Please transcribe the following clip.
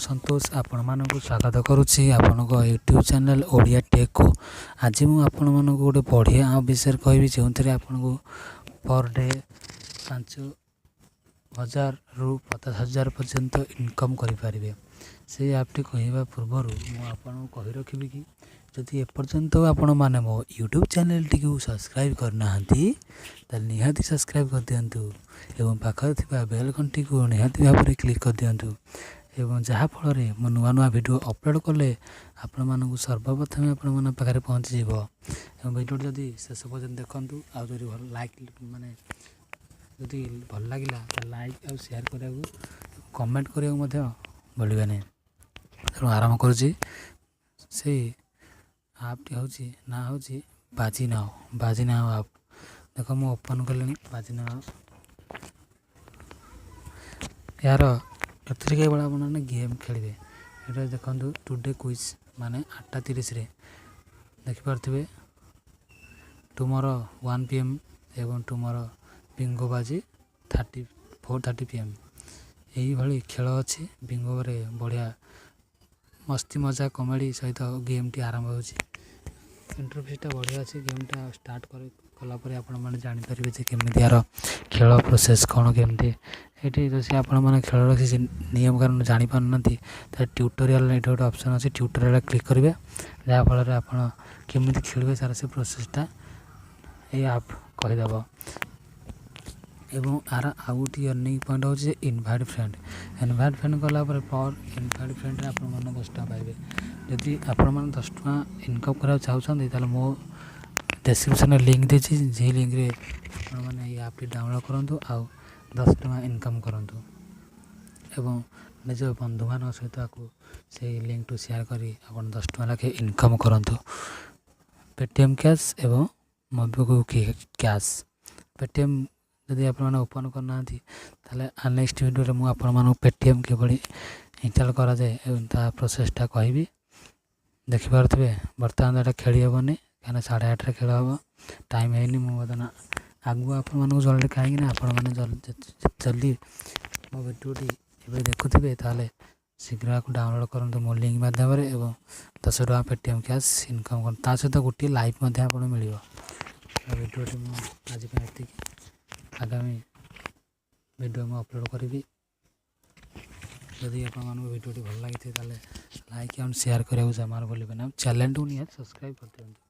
ସନ୍ତୋଷ ଆପଣମାନଙ୍କୁ ସ୍ୱାଗତ କରୁଛି ଆପଣଙ୍କ ୟୁଟ୍ୟୁବ୍ ଚ୍ୟାନେଲ୍ ଓଡ଼ିଆ ଟେକ୍କୁ। ଆଜି ମୁଁ ଆପଣମାନଙ୍କୁ ଗୋଟେ ବଢ଼ିଆ ଆପ୍ ବିଷୟରେ କହିବି, ଯେଉଁଥିରେ ଆପଣଙ୍କୁ ପର୍ ଡେ 5000ରୁ 50,000 ପର୍ଯ୍ୟନ୍ତ ଇନକମ୍ କରିପାରିବେ। ସେଇ ଆପ୍ଟି କହିବା ପୂର୍ବରୁ ମୁଁ ଆପଣଙ୍କୁ କହି ରଖିବି କି ଯଦି ଏପର୍ଯ୍ୟନ୍ତ ଆପଣମାନେ ମୋ ୟୁଟ୍ୟୁବ୍ ଚ୍ୟାନେଲ୍ଟିକୁ ସବସ୍କ୍ରାଇବ୍ କରିନାହାନ୍ତି, ତାହେଲେ ନିହାତି ସବସ୍କ୍ରାଇବ୍ କରିଦିଅନ୍ତୁ ଏବଂ ପାଖରେ ଥିବା ବେଲ୍ ଘଣ୍ଟିକୁ ନିହାତି ଭାବରେ କ୍ଲିକ୍ କରିଦିଅନ୍ତୁ, ଏବଂ ଯାହାଫଳରେ ମୁଁ ନୂଆ ନୂଆ ଭିଡ଼ିଓ ଅପଲୋଡ଼ କଲେ ଆପଣମାନଙ୍କୁ ସର୍ବପ୍ରଥମେ ଆପଣମାନଙ୍କ ପାଖରେ ପହଞ୍ଚିଯିବ। ଏବଂ ଭିଡ଼ିଓଟି ଯଦି ଶେଷ ପର୍ଯ୍ୟନ୍ତ ଦେଖନ୍ତୁ, ଆଉ ଯଦି ଭଲ ଲାଇକ୍, ମାନେ ଯଦି ଭଲ ଲାଗିଲା, ତାହେଲେ ଲାଇକ୍ ଆଉ ସେୟାର କରିବାକୁ, କମେଣ୍ଟ କରିବାକୁ ମଧ୍ୟ ଭୁଲିବେ ନାହିଁ। ତେଣୁ ଆରମ୍ଭ କରୁଛି। ସେଇ ଆପ୍ଟି ହେଉଛି, ନାଁ ହେଉଛି ବାଜିନାଓ, ବାଜିନାଓ ଆପ୍। ଦେଖ, ମୁଁ ଓପନ୍ କଲିଣି ବାଜିନାଓ ଆପ୍। ଏହାର ଏଥିରେ କେବଳ ଆପଣମାନେ ଗେମ୍ ଖେଳିବେ। ଏଇଟା ଦେଖନ୍ତୁ, ଟୁଡେ କୁଇଜ୍, ମାନେ 8:30ରେ ଦେଖିପାରୁଥିବେ, ଟୁମୋରୋ 1 PM ଏବଂ ଟୁମୋରୋ ବିଙ୍ଗୋ ବାଜି 4:30 PM। ଏଇଭଳି ଖେଳ ଅଛି। ବିଙ୍ଗୋରେ ବଢ଼ିଆ ମସ୍ତି ମଜା କମେଡ଼ି ସହିତ ଗେମ୍ଟି ଆରମ୍ଭ ହେଉଛି। ଇଣ୍ଟରଫେସ୍ଟା ବଢ଼ିଆ ଅଛି। ଗେମ୍ଟା ଷ୍ଟାର୍ଟ କଲା ପରେ ଆପଣମାନେ ଜାଣିପାରିବେ ଯେ କେମିତି ଏହାର ଖେଳ ପ୍ରୋସେସ୍ କ'ଣ କେମିତି। ଏଇଠି ଯଦି ଆପଣମାନେ ଖେଳର କିଛି ନିୟମ କାନୁନ ଜାଣିପାରୁନାହାନ୍ତି, ତାହେଲେ ଟ୍ୟୁଟୋରିଆଲ୍ ଏଇଠି ଗୋଟେ ଅପସନ୍ ଅଛି, ଟ୍ୟୁଟୋରିଆଲ୍ କ୍ଲିକ୍ କରିବେ, ଯାହାଫଳରେ ଆପଣ କେମିତି ଖେଳିବେ ସାର୍ ସେ ପ୍ରୋସେସ୍ଟା ଏଇ ଆପ୍ କହିଦେବ। ଏବଂ ଆର ଆଉ ଗୋଟିଏ ଅର୍ଣ୍ଣିଂ ପଏଣ୍ଟ ହେଉଛି ଯେ ଇନଭାଇଟ୍ ଫ୍ରେଣ୍ଡ। ଇନଭାଇଟ୍ ଫ୍ରେଣ୍ଡ କଲା ପରେ ପର୍ ଇନଭାଇଟ୍ ଫ୍ରେଣ୍ଡରେ ଆପଣମାନେ 10 ଟଙ୍କା ପାଇବେ। ଯଦି ଆପଣମାନେ 10 ଟଙ୍କା ଇନକମ୍ କରିବାକୁ ଚାହୁଁଛନ୍ତି, ତାହେଲେ ମୋ ଡେସ୍କ୍ରିପସନ୍ରେ ଲିଙ୍କ୍ ଦେଇଛି, ସେଇ ଲିଙ୍କ୍ରେ ଆପଣମାନେ ଏଇ ଆପ୍ଟି ଡାଉନଲୋଡ଼୍ କରନ୍ତୁ ଆଉ 10 ଟଙ୍କା ଇନକମ୍ କରନ୍ତୁ ଏବଂ ନିଜ ବନ୍ଧୁମାନଙ୍କ ସହିତ ଆକୁ ସେଇ ଲିଙ୍କ୍ଠୁ ସେୟାର କରି ଆପଣ 10 ଟଙ୍କା ଲେଖାଏଁ ଇନକମ୍ କରନ୍ତୁ। ପେଟିଏମ୍ କ୍ୟାସ୍ ଏବଂ ମୋବିକ୍ୱିକ୍ କ୍ୟାସ୍। ପେଟିଏମ୍ ଯଦି ଆପଣମାନେ ଓପନ୍ କରିନାହାନ୍ତି, ତାହେଲେ ନେକ୍ସଟ ଭିଡ଼ିଓରେ ମୁଁ ଆପଣମାନଙ୍କୁ ପେଟିଏମ୍ କିଭଳି ଇନଷ୍ଟଲ୍ କରାଯାଏ ଏବଂ ତା ପ୍ରୋସେସ୍ଟା କହିବି। ଦେଖିପାରୁଥିବେ, ବର୍ତ୍ତମାନ ଏଇଟା ଖେଳି ହେବନି, କାହିଁକିନା 8:30ରେ ଖେଳ ହେବ, ଟାଇମ୍ ହେଇନି। ମୁଁ ବର୍ତ୍ତମାନ ଆଗକୁ ଆପଣମାନଙ୍କୁ ଜଲ୍ଦି, କାହିଁକିନା ଆପଣମାନେ ଜଲ୍ଦି ମୋ ଭିଡ଼ିଓଟି ଏବେ ଦେଖୁଥିବେ, ତାହେଲେ ଶୀଘ୍ର ଏହାକୁ ଡାଉନଲୋଡ଼୍ କରନ୍ତୁ ମୋ ଲିଙ୍କ୍ ମାଧ୍ୟମରେ ଏବଂ 10 ଟଙ୍କା ପେଟିଏମ୍ କ୍ୟାସ୍ ଇନକମ୍ କରନ୍ତୁ। ତା ସହିତ ଗୋଟିଏ ଲାଇକ୍ ମଧ୍ୟ ଆପଣଙ୍କୁ ମିଳିବ। ଭିଡ଼ିଓଟି ମୁଁ ଆଜି ପାଇଁ ଏତିକି। ଆଗାମୀ ଭିଡ଼ିଓ ମୁଁ ଅପଲୋଡ଼ କରିବି। ଯଦି ଆପଣମାନଙ୍କୁ ଭିଡ଼ିଓଟି ଭଲ ଲାଗିଥାଏ, ତାହେଲେ ଲାଇକ୍ ଆଣ୍ଡ ସେୟାର କରିବାକୁ ଜମାରୁ ଭୁଲିବେନି ଆଉ ଚ୍ୟାନେଲଟିକୁ ନିହାତି ସବସ୍କ୍ରାଇବ୍ କରିଦିଅନ୍ତୁ।